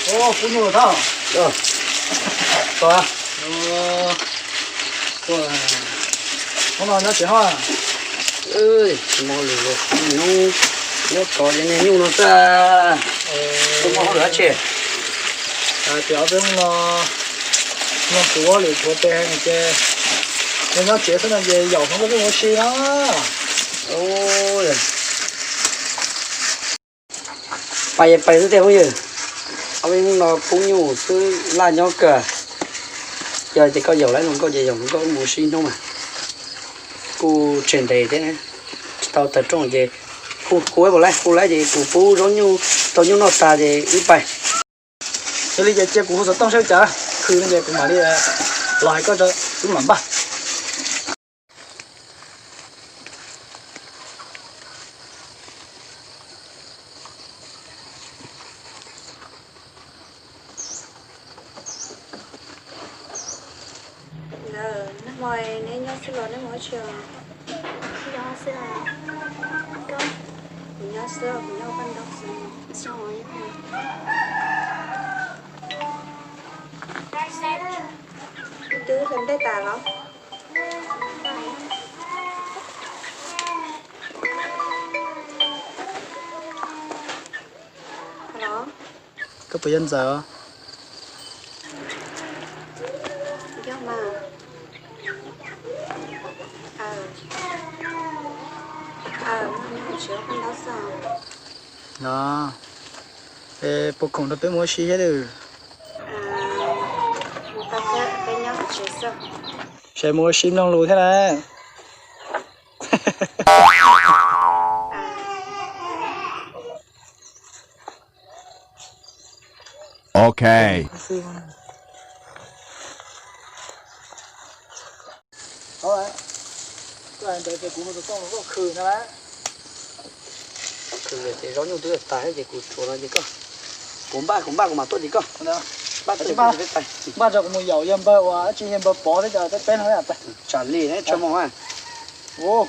Pub nyuj tau. Hnub no nyob tsev ho. Tsis muaj lwm hnub, nyob tod ces niaj hnub no xwb. Tsis muaj hauj lwm dab tsi. Hais tias ob peb hnub no, no kuv ua lwm thuav tes ces nyob tsev xwb no ces yaum hmoov koj twb mus ua si no. Pais pais xwb tej phooj ywg, ob peb hnub no pub nyuj xwb laj nyob kawg. Yog tias koj yaum lawv hluas nkauj ces yaum hluas nkauj mus ua si ib hnub mas kuj tseg ntev thiab, tsis tau tawg rooj ces hu kuv ib puas laib, hu laib ces kuv pub zaub nyuj, tau nyuj noj tas ces wb pais. Yog li ces cia kuv hu xov tooj saib cas khwv no ces kuv mam li los hais koj, wb mam npaj. Nag hmo neb nyob xwb los neb mus ua tsi os? Nyob xwb. Kuv nyob xwb, kuv nyob paj ntaub xwb. Twb hlais nplej tas los? Los? Koj puas yog ntxawm os? Yog mas. Los, es puas khoom rau peb mus ua si thiab lwm? Ces mus ua si mloog lus thiab na. Ok. Koj hais ntawd ces kuv mus tus tooj los koj khwv no na. Khwv ces zaub nyuj twb tas ces kuv tshuav no ces koj, kuv npaj kuv npaj kuv mam tuaj tim koj. Npaj tuaj, npaj rau kuv mus yaum yawg npawg uas dab tsi, yawg npawg Pov thiab cov peb peb no. Tsam li ne tso mus. Twb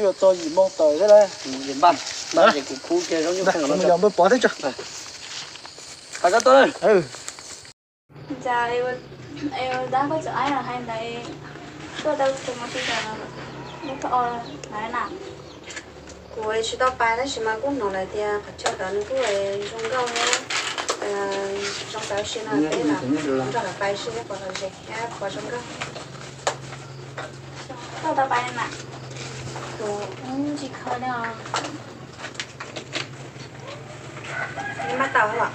yuav txog yim moo tawm thiab lauj. Npaj, npaj ces kuv khub kiag zaub nyuj, kuv mus yaum npawg Pov thiab tso. Hais koj tuaj. Cas es dab koj txawm aib hais ntawd, tuaj tau tus mus tsis tau, muab thov ua ntawd na. Kuv tsis tau pais tab sis mas kuj hnov lawv tias qhov chaw ntawd nws kuj zoo nkauj thiab, zoo tau si no peb los nrog lawv pais seb puas lom zem thiab puas zoo nkauj. Koj tau pais na? Kuv tsis kheev li os. Neb mab tau los?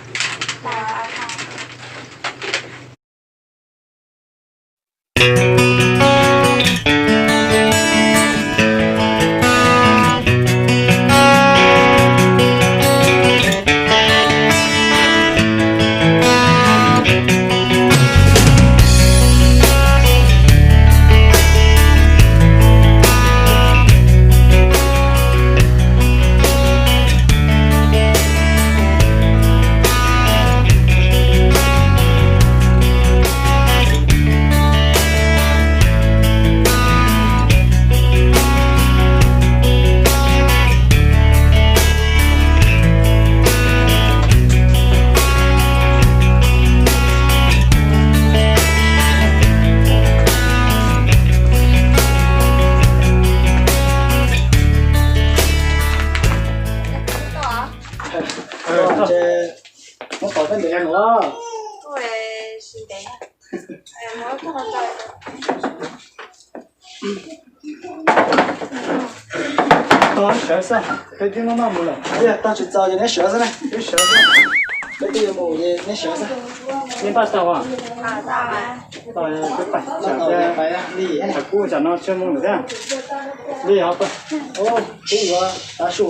Muab pov peb ntev no. Tog sawv xwb, peb twb muab maj mus lawm. Tog tsis txaus ces neb sawv xwb na. Peb twb yuav mus ces neb sawv xwb. Neb npaj tau os? Peb pais, li, kuv tsam no tsawg moo lawm thiab. Li ho pais. Kuv yuav tav su.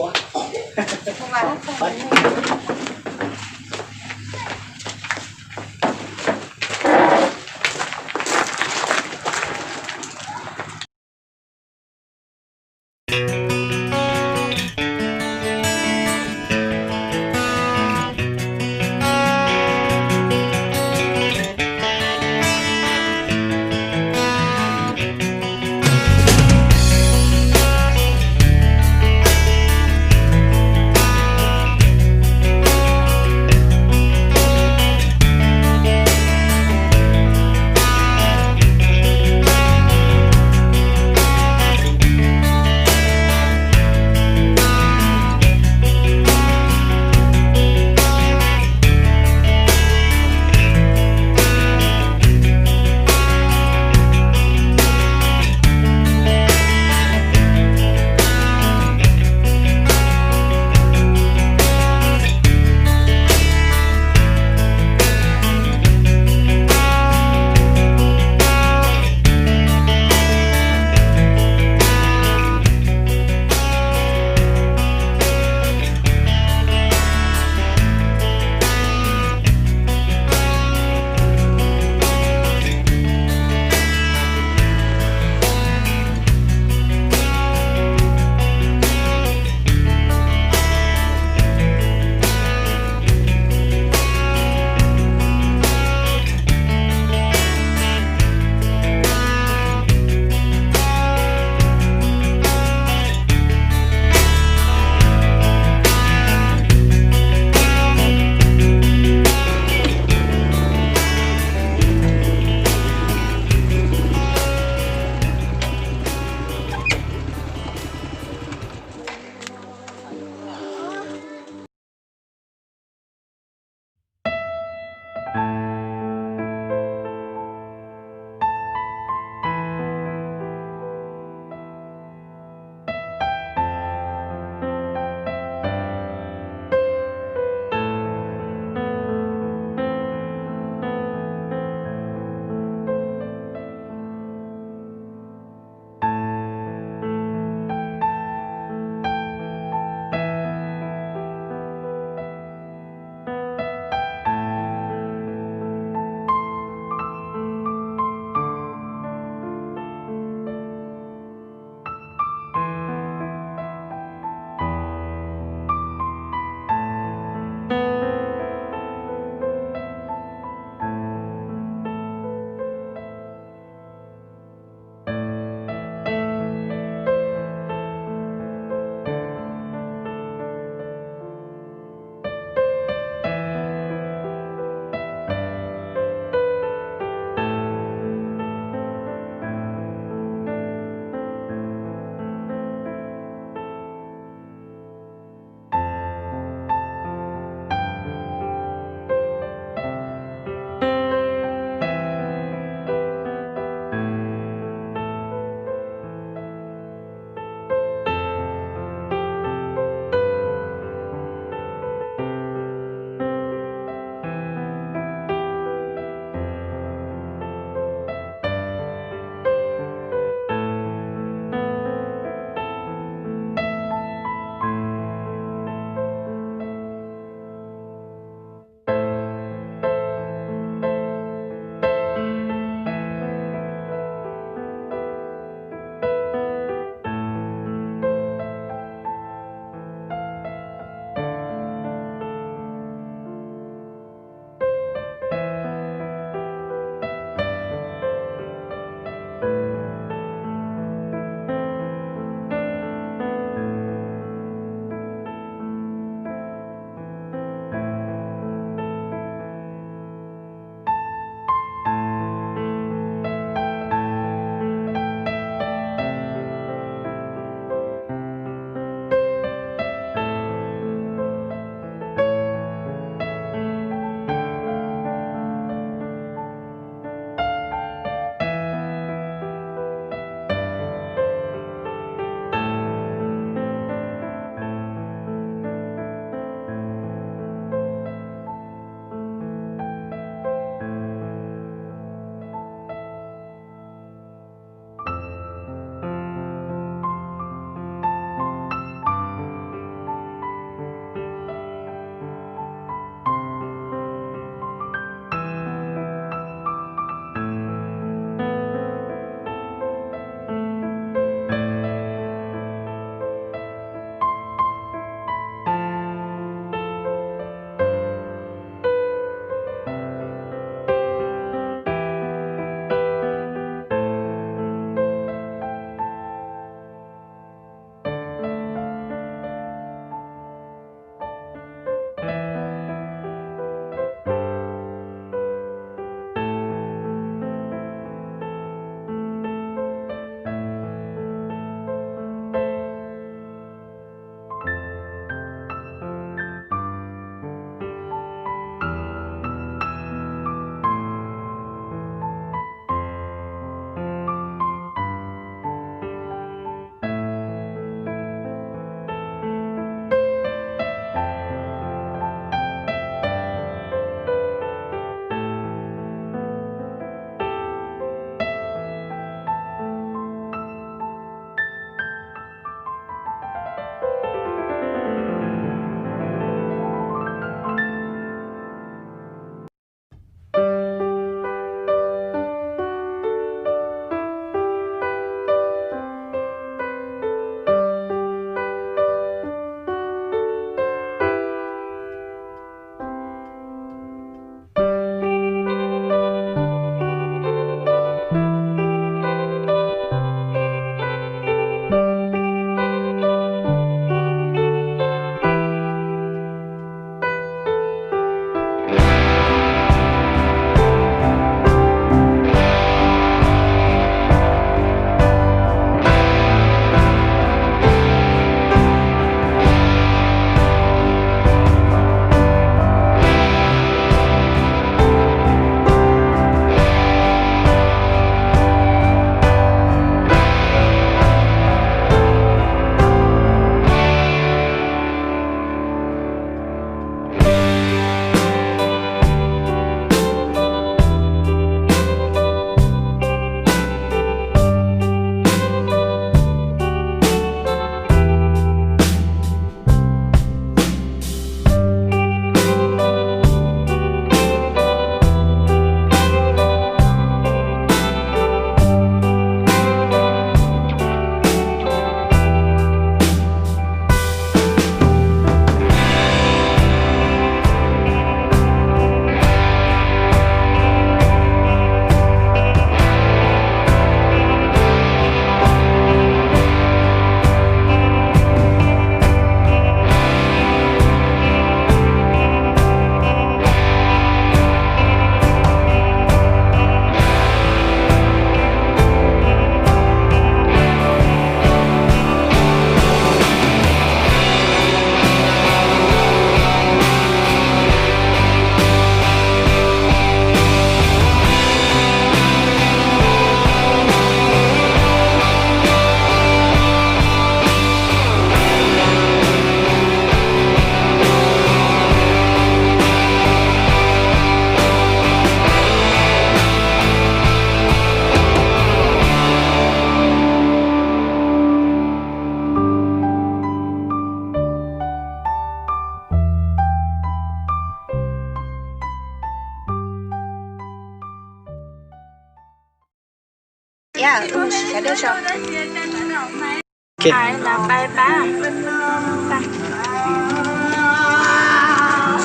Txhob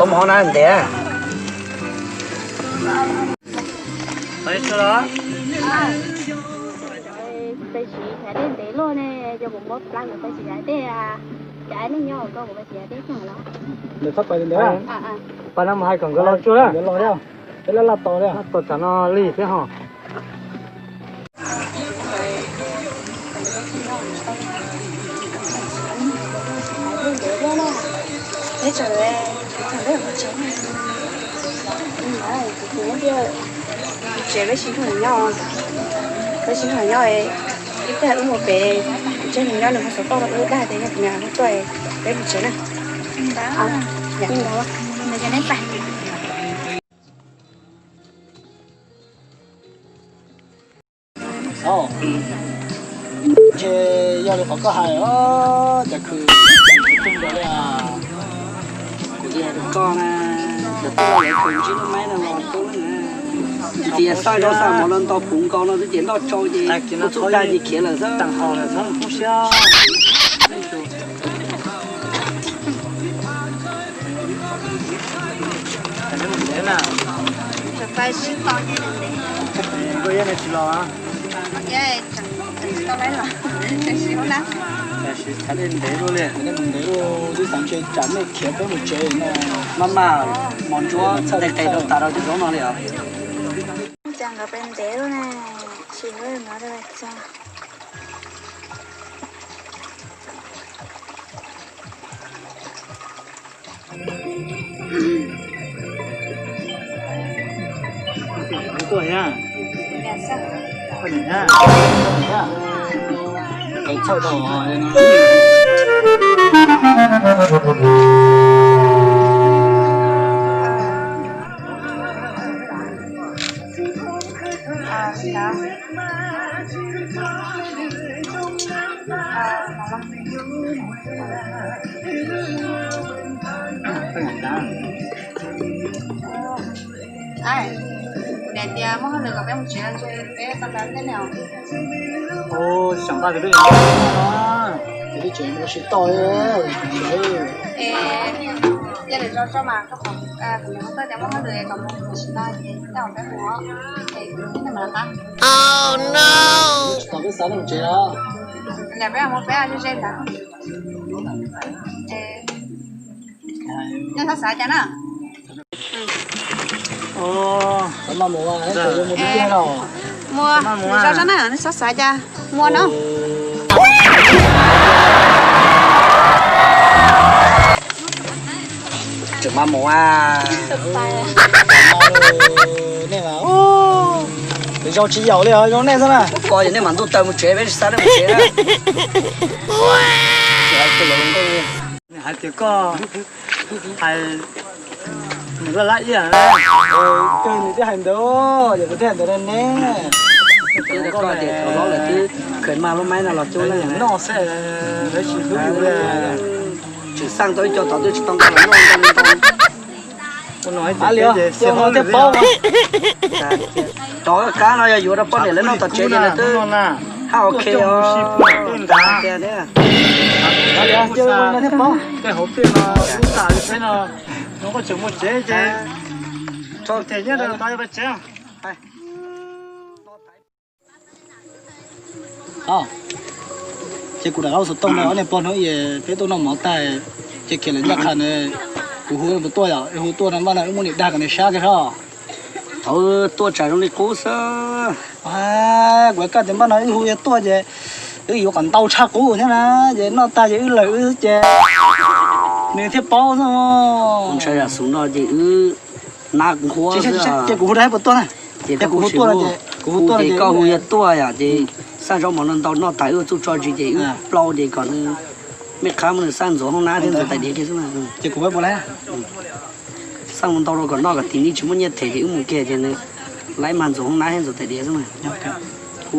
mus hauv na ntev. Lawv txhob pais li ntawd. Pas no mus hais kom nkawd los tsuag na. Nkawd los thiab. Peb laj laj tos thiab. Tos tsam no lig thiab ho. Tsev peb sib hlub nyob, peb sib hlub nyob, tej wb mus pem, ntsej nws nyob nws ho xov tooj rau wb dag tias yog tus niam hu tuaj, peb mus tsev na. Ntshe yog li qhov koj hais os, cov khw tub ntawd li. Kuv yeej hais rau koj na, cov tub lawv khw ntsib lub maib no los tub na. Tias xaj zaub xaj mov no ntau puv nkaus no xwb ces noj tsau ces kuv txuj dag ces khiav lawm xwb. Maj maj, mos ntsuab tes qes rau tas rau cov zaub no li os. Kuv niam tias muaj hauj lwm kom peb mus tsev, peb tau nrog peb ne. Ua, xyov npaj tus peb, peb tsev mus tsis tau. Cia lwm zaus tso mas, koj qhov kuv niam muab tuaj tias muaj hauj lwm kom mus tsis tau ces tej zaum peb mus os. Ces kuv thiab nej mam li qab. Tsis tau peb xav mus tsev os. Lam peb mus peb ze ze ntawd. Nej txhob xav cas na. Mus, zoo zoo na, nej txhob xav cas, mus no. Tseem mas mus a. Nej mas, zoo tsis yaum li os, zoo nej xwb na. Koj yog nej mam ntuj taw mus tsev, peb tsis xav nej mus tsev na. Hais tias koj hais nws laj laj ib yam na. Kawg nws twb hais ntawd, yog kuv twb hais ntawd ne. Koj tias thaum hlob lawm twb khaws maj lub maib no los cub noj xwb, lawv tsis hlub yus li. Tseem xaj tau ib co tod twb tsis tau nqa los noj ntau li ntau. Li cia ua no thiaj paub. Cov kab no yog yuav rau poj niam lawv noj tom tsev ces lawv twb haj ok os. Thiaj paub. Ces kuv rov qab ua xov tooj rau ob niag pog no, peb tuaj noj mov tag, ces khiav lawv ncaj qha na. Kuv hu puas tuaj yom, hu tuaj no mas no wb muab nws dag kom nws sab kiag soj. Thaum tuaj tsam zoo li qub xwb. Kuv hais koj tias npaj no wb hu yuav tuaj ces wb yuav kom ntau tshaj qub thiab na, ces noj tag ces wb lawm wb ces nws thiaj paub xwb. Ntshai yam xub no ces wb nab nqhuab xwb. Ces kuv hu rau puas tuaj na. Ces kuv hu tuaj, kuv hu tuaj ces koj hu yuav tuaj yom, ces xaj zaub mov no ntau noj tas wb ua txuj tso zis ces wb plaub ces kom nws mej qhab muab nws xaj ntxuav hoob nab thiab ntxuav tais diav kiag xwb na. Ces kuv puas la xaj mus ntau rau kom noj kom tim nij tsis muaj nyiaj them ces wb mus kiag ces nws laib mag ntxuav hoob nab thiab ntxuav tais diav xwb na. Hu,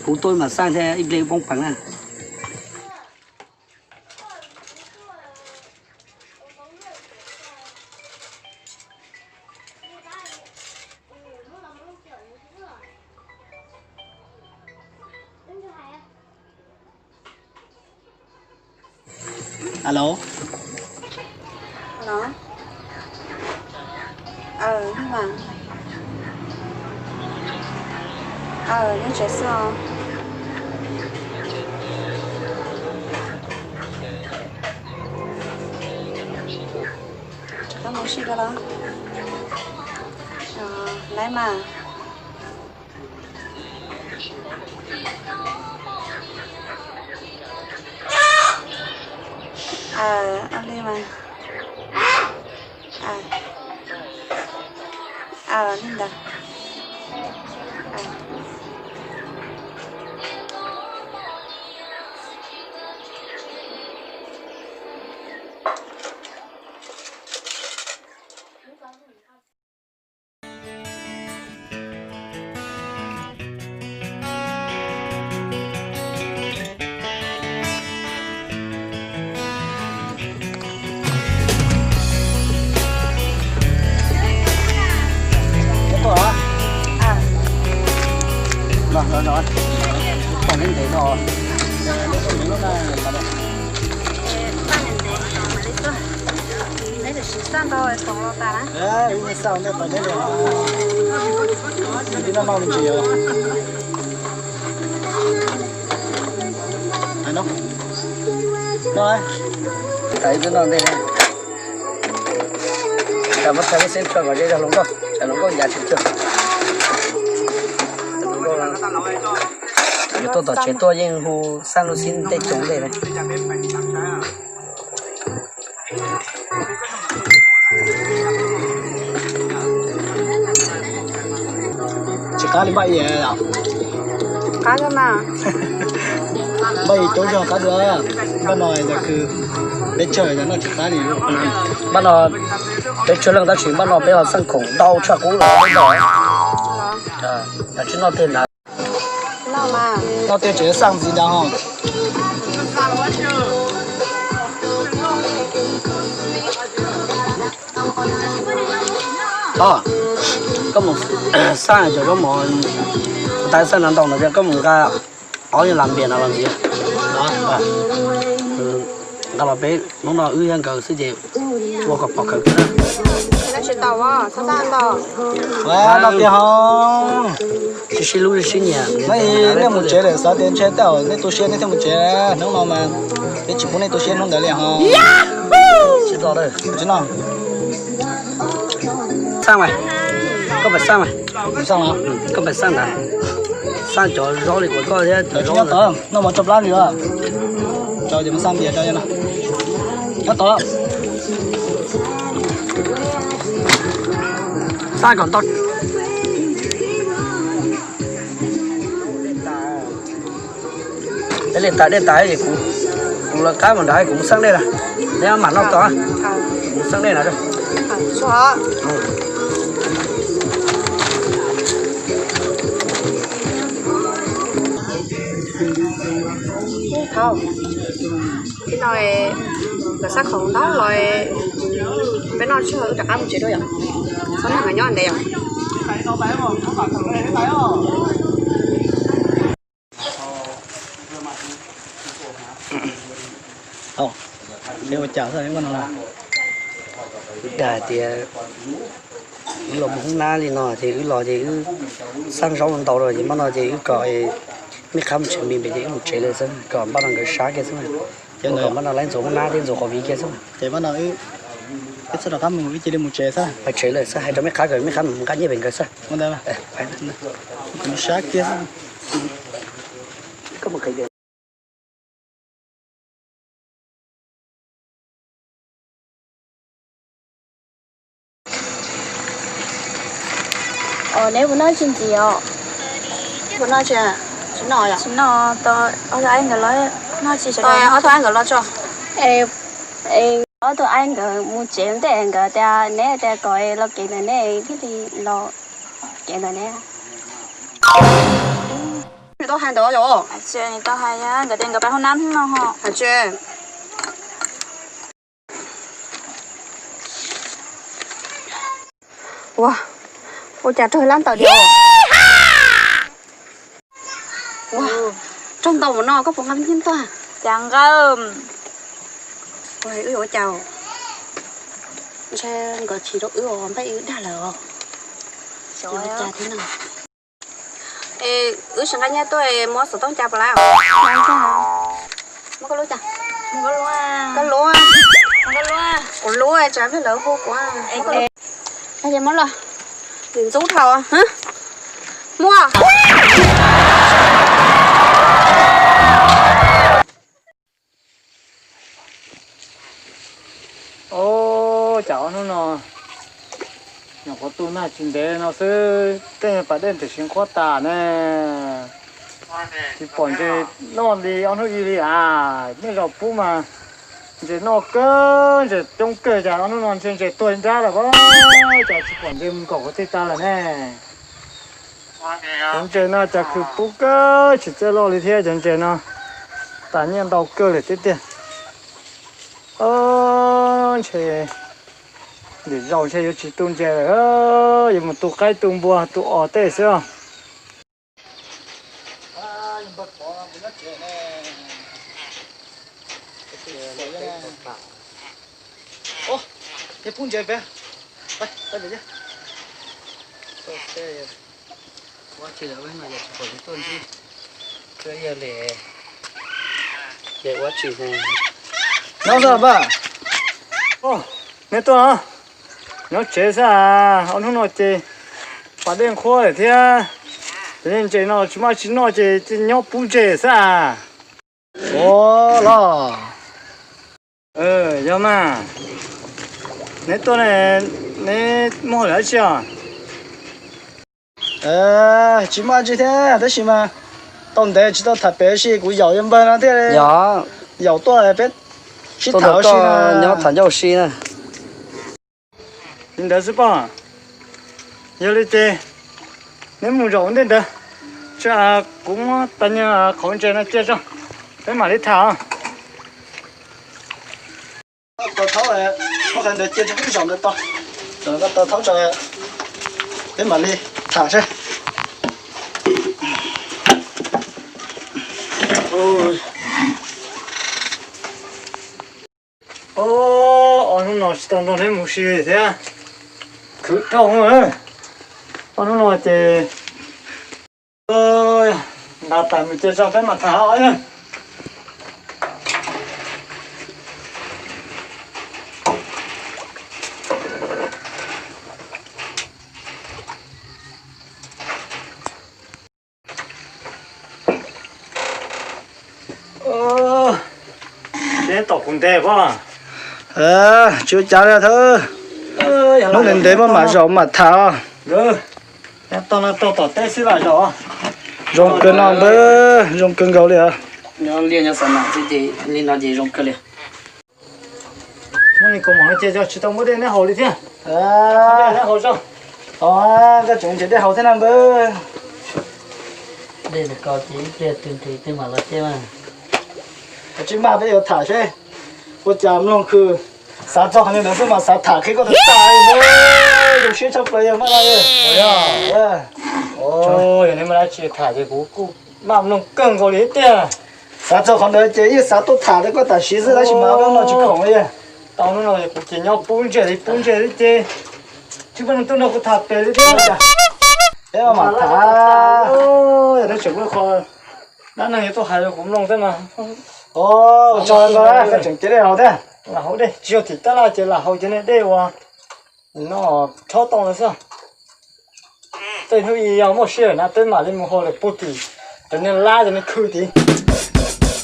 hu tuaj mam xaj thiab ib pliag wb poob peev na. Alo. Alo. Aw, nej mas. Aw, nej tsev xwb os. Rov qab mus ua si ko los. Laiv mas. Aw, li mas. Aw, li ntawd. Tam ib tug no ntej, tam muab thaij lub xeeb tshua kom zej zog hluas nkauj, tam hluas nkauj ncav tsis tshua. Yuav tuaj tom tsev tuaj yeej hu xab lub xib tej tsoos ntej na. Tsis qab li npaj i. Qab mas. Npaj i coob zog qab dua. Npaj no ntawd kwv peb tsawg ntawd noj tsis qab li. Npaj no peb tsawg leej tab sis npaj no peb ho xaj khoom ntau tshaj qub los. Tsis noj tej ntawd. Noj tej tsev xaj ntxiv ntawd ho. Koj mus xaj cov zaub mov, tas xaj no ntau no koj mus nqa ob yog lam npias no los ntxiv. Nqa los peb hnub no wb yog nkawd xwb ces ua kom pom kawg. Tsis tau, txhob xaj ntau. Noj tiag ho. Sib sib hlub sib nyiam. Nej mus tsev lawm xav tias ntshe tej zaum nej tu siab nej thiaj mus tsev, hnub no mas peb tsis pub nej tu siab hnub ntawd li ho. Tsis no. Xaj mas, koj pais xaj mas, koj pais xaj ntawd, xaj cov zaub li kuv koj thiab cov zaub. Noj mov tso plab li, tso ces mus xaj npias tso no. Nyob tod. Xaj kom ntau. Dej tas, dej tas es kuv, kuv lawv qab mus nrad kuv mus xaj dej na. Neb mam noj tod, kuv mus xaj dej na. Thaum no lawv xaj khoom ntau los, peb noj tsawg wb rov qab mus tsev dua yom. Txhob noj heev nyob ntev yom. Thaum, peb ua cas xwb no, wb dag tias wb los mus hoob nab li no ces wb los ces wb xaj zaub ntau lawm ces npaj no ces wb kom mej qhab mus tsev me ntsis ces wb mus tsev lawm xwb, kom npaj no nkawd sab kiag xwb, kom npaj no laib ntxuav hoob nab thiab ntxuav qhov viv kiag xwb. Ces npaj no wb txhob rov qab mus, wb cia li mus tsev xwb. Mus tsev lawm xwb, hais rau mej qhab kom mej qhab mus nqa nyiaj pem nkawd xwb. Sab kiag xwb. Neb puas noj tsis ntxiv os? Puas noj tsis? Tsis noj yom? Tsis noj, ob tug aib nkawd los noj tsis. Ob tug aib nkawd los tso. Ob tug aib nkawd mus tsev ntej nkawd tias neb tias kom los kev ntawm neb thiaj li los kev ntawm neb. Nws tau hais ntawd yom? Nws tau hais nkawd tias nkawd pais hoob nab no ho. Ua, ua cas raug lab ntawd diam? Ua, raug ntau mus no koj puas nqa me nyiaj tuaj? Cas nqa. Wb yuav ua cas? Ntshe nkawd chim rau wb os, npaj wb dag lawm os. Yuav ua cas thiab no? Es wb sawv nqa nyiaj tuaj es muab xov tooj cas puas laib? Muab koj lub cas? Koj lub. Kuv lub, tsam pliag lawv hu kuv. Ces muab los, ntxub dhau. Muaj. Os, cas ob hnub no nyuam qhuav tu nag tsis ntev no xwb, tej pas dej ntam siv nqhuab tas ne. Tsis pom ntses noj li ob hnub ib li as. Nej zaum pub mas ntses noj kawg, ntses coob kawg, cas ob hnub no ntshe ntses tuag nrab lawm os. Cas tsis pom ntses mus nkaum qhov twg tas lawm ne. Cov ntses no cas khwv pub kawg, tsis txawj loj li thiab cov ntses no. Tas nyiaj ntau kawg lawm tiag tiag. Ntshe lwm zaus ntshe yuav tsis tu ntses lawm, yuav mus tu qaib tu npua tu os tej xwb os. Pub ntses peb. Ua tsis lawm no yog tsis pom li tuaj ntsib. Tuaj yog li, ces ua tsis. Nyob zoo pab. Neb tuaj los? Nyob tsev xwb as, ob hnub no ces pas dej nqhuab lawm thiab. Cov ntses no tsis maj tsis noj ces nyob pub ntses xwb as. Ua los. Yog mas, neb tuaj ne, neb muaj hauj lwm dab tsi os? Tsis muaj dab tsi thiab, tab sis mas tau ntev tsis tau tham pem si, kuv yaum yawg npawg no thiaj yaum tuaj peb sib tham ua si na. Nyob tham ncauj ua si na. Li ntawd xwb poj. Yog li ces neb mus zaum ua ntej ntawd, tsam kuv muab tas nyiaj qhauv ntses no cia tso, peb mam li tham os. Tau thaub, muab qhov ntawd cia rau wb zaum ntawd tau, zaum ntawd tau thaub tso, peb mam li tham seb. Ob hnub no tsis tau nrog neb mus si thiab, khwv dhau. Ob hnub no ces nqa tas mus cia tso peb mam tham os. Ces tom kuv ntev poj. Tsis ua cas li thawj. Hnub ntev ntev maj mam zaum mam tham os. Tog no tog tom teb xwb lam zaum. Zoo kawg no npawg, zoo kawg nkaus li os. Nyob liaj nyob xav nam xwb ces li no ces zoo kawg li. Muab li kaus mom no cia tso, tsis tau muab dej neb haus li thiab. Dej neb haus tso. Koj tseem nrhiav dej haus thiab na npawg. Dej ko ces ib pliag twg nqhis twg mam los cia mas. Tsis maj peb yuav tham seb ua cas mloog khw. Xav txog qhov ntawd xwb mas xav tham qhia koj tag tag li. Zoo siab tshaj plaws yog maj no. Yog neb muaj dab tsi tham ces kuv kuj maj mloog kawg nkaus li tiag. Xav txog qhov ntawd ces yeej xav tuaj tham rau koj tam sim xwb tab sis mas no tsis khoom li. Tau hnub no kuv ces nyob pub ntsej li pub ntsej li ces tsis muaj neeg tuaj nrog kuv tham pem li thiab. Peb mam tham. Yog tseem muaj qhov dab neeg yuav tuaj hais rau kuv mloog thiab mas. Tso, koj tseem cia dej haus thiab. Lam haus dej, tsis yog tim tab laj ces lam haus cov niag dej uas no rhaub tau no xwb. Tej hnub ib yog muaj sij hawm na peb mam li mus haus lawm puag tim cov niag lab cov niag khw tid.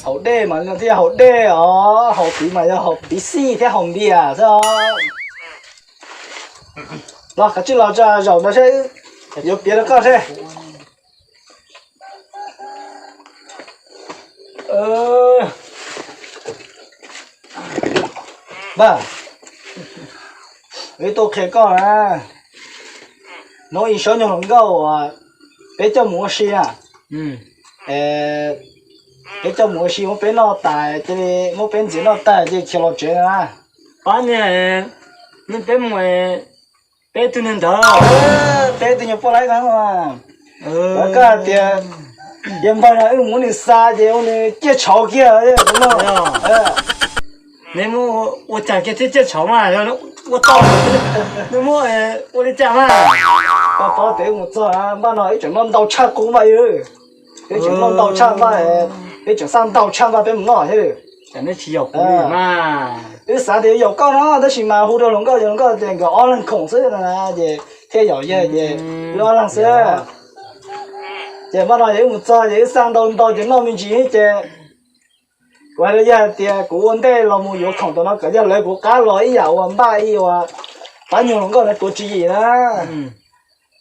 Haus dej mas no thiaj yog haus dej os, haus tid mas yog haus piv xij thiab haus npias xwb os. Los kav tsij los tso zaum ntawd seb, yuav piav rau koj seb. Npawg, wb tuaj qhia koj na, hnub ib sab nyuag hluas nkauj uas peb coj mus ua si na, peb coj mus ua si muab peb noj tas cia li, muab peb ntxias noj tas cia li khiav los tsev na. Pab niag, niag peb mus, peb tug niag ntawd, peb tug nyuag poj laib ko, koj hais tias yog npawg no wb mus muab nws xa ces ua nws ciaj tshauv kiag. Neb muab ua cas kiag thiab ciaj tshauv mas yog ua tau, neb muab ua li cas mas? Koj paub tias wb mus txog npaj no ib tseem noj ntau tshaj qub mas, ib tseem noj ntau tshaj npaj, ib tseem xaj ntau tshaj npaj peb mus noj thiab. Neb tsis yaum kuv li mas. Wb xav tias yaum koj no tab sis mas hu rau hluas nkauj, hluas nkauj tias nkawd ob leeg khoom xwb no ces thiaj yaum yawg ces wb ob leeg xwb. Ces npaj no ces wb mus txog ces wb xaj ntau ntau ces noj me ntsis ces kuv hais rau yawg hais tias kuv ua ntej los mus yuav khoom tam no kom yog lawv kuv qab los ib yam uas npaj ib uas pab nyuag hluas nkauj lawv tuav tswv yim na.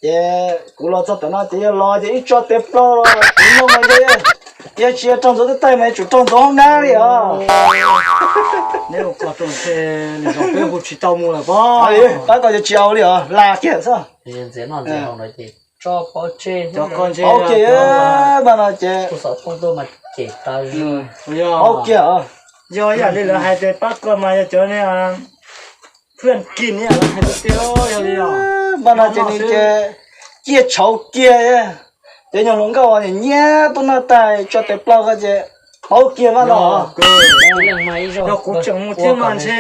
Ces kuv los txog tam no ces yog los ces ib tso tes plaws los kuv nyob mas yog tsis yog raug ntxuav tej taij mas yuav tsum raug ntxuav hoob nab li os. Neb ua ko rau ntshe nws zoo peb hu tsis tau mus lawm pob. Pab ko yog tsis au li os, lam kiag xwb. Ntxiv no ntxiv hauv no ces tso pov tseg. Cov ko ntshe Paub kiag, npaj no ces kuv xov tooj tuaj mas cem tas zog. Paub kiag. Yog ib yam li lawv hais tias pab ko mas yog cov ne, phwj kis ni lawv hais tiag tiag yog li os. Npaj no ces nws ces ciaj tshauv kiag. Cov nyuag hluas nkauj uas nyiam tuaj noj tag tso tes plaws ko ces paub kiag npaj no. Yog kuv tseem mus thiab mas ntshe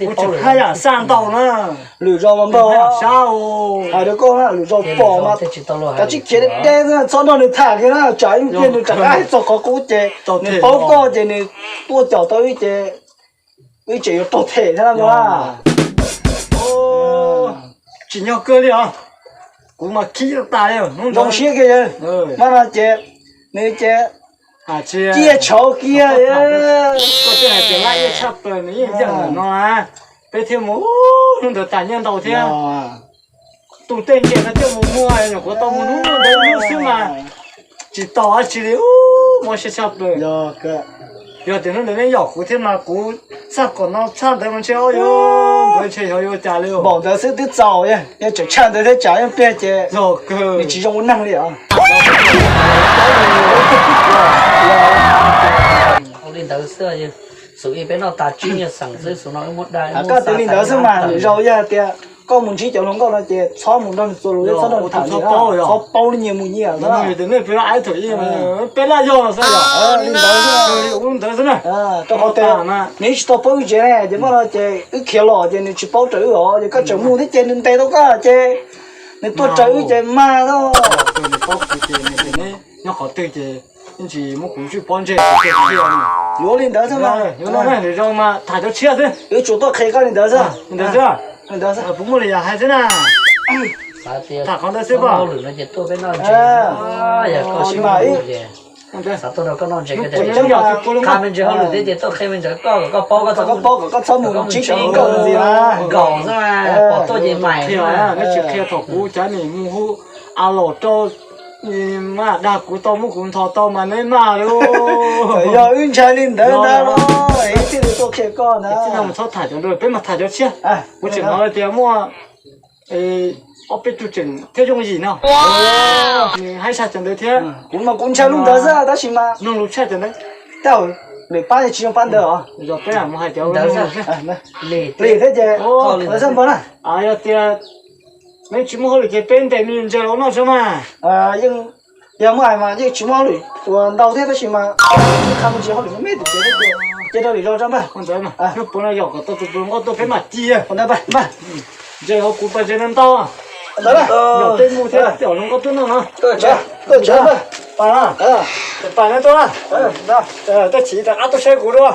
kuv tseem haj yam xaj ntau na. Lwm zaus mas npawg, hais rau koj na, lwm zaus pom mas kav tsij khiav deb deb xwb, txhob nrog nws tham kiag na, tsam ib pliag nws rov qab txog qhov qub ces nws paub koj ces nws tuaj caum tau wb ces wb tseem yuav raug them thiab na. Tsim nyog kawg li os. Kuv mas khib tas li. Zoo siab kiag yawg. Npaj no ces nws ces ciaj tshauv kiag. Koj twb hais tias laj iaj tshaj plaws nws yeej yog ntawm no, peb thiaj mus hnub ntawd tas nyiaj ntau thiab. Tus tej nyiaj no coj mus muag nyuam qhuav tau mus hnub ntawd hnub xwb mas tsis tau dab tsi li, mob siab tshaj plaws. Yog tias hnub ntawd neb yaum kuv thiab mas kuv txaj kom no tshaj ntawd mas ntshe ob yuav, nkawd ntshe yog yuav cas li. Npaum ntawd xwb twb txaus, yog tseem tshaj ntawd thiab tsam ib pliag ces nws tsis zoo ua neeg li os. Ua li ntawd xwb, xub ib peb noj tas tsib nyuag xeem xwb, xub no wb muab da. Koj twb li ntawd xwb mas, lwm zaus yog tias koj mus ntsib cov hluas nkauj no ces txhob mus nrog nws txuas lus, txhob nrog nws tham, txhob paub li nyias mus nyias. Peb laj yog xwb, li ntawd xwb, ntawd xwb na. Rau qhov tias nws tsis tau paub wb tsev ne, ces muaj no ces wb khiav los ces nws tsis paub raws wb os, ces koj tseem mus thiab ces nws ntes tau koj ces nws tuaj raws wb ces mag. Nws paub kuv ces nws tias neb nyob qhov twg ces yeej tsis muab kuv tswj pob ntseg. Yuav li ntawd xwb mas, yuav no lwm zaus mas tham cov tshiab xwb. Wb tsuas tuaj qhia koj li ntawd xwb. Li ntawd xwb. Puas muaj li yam hais xwb na? Tham qhov ntawd xwb pom. Xav tuaj rau koj noj ntses, qha me ntsis hauj lwm thiab ces tuaj qhia me ntsis hauj lwm thiab ces koj paub, koj paub kom koj txhob mus ntsib cov hluas nkauj ntxiv na. Nkaum xwb mas pom tuaj ces mais. Neb tsis qhia thaum kuv cav nim mus hu a los rau, mas dag kuv tau muab kuv nthos tau mas neb mag li. Yog wb ntshai li ntawd ntag los wb thiaj li tuaj qhia koj ntag. Txhob tham cov ntawd, peb mas tham cov tshiab. Kuv tseem hnov tias muaj ob peb tug tseem thiab yooj yim no, nws haib tshaj cov ntawd thiab. Kuv mas kuv ntshai lub ntawd xwb tab sis mas mloog lus tshaj cov ntawd. Tej lwm pab tsis zoo pab ntawd os. Yog peb mus hais cov ntawd xwb, lim thiab ces ntawd xwb npawg na. Yog tias neb tsis muaj hauj lwm ces peb ntes me ntses los noj tso mas. Yeej, yog muaj hais mas yeej tsis muaj hauj lwm uas ntau thiab tab sis mas qha me ntsis hauj lwm me me tus ces cia rau lwm zaus tso npawg. Ntawd mas hnub puav no yog kom tau tus hluas nkauj tuaj peb mam ci. Ntses hauv kuv pas ntses no ntau. Yog peb mus thiab cov hluas nkauj tuaj noj no. Pas na, pas na tuaj na. Tej chim rov qab tuaj saib kuv dua.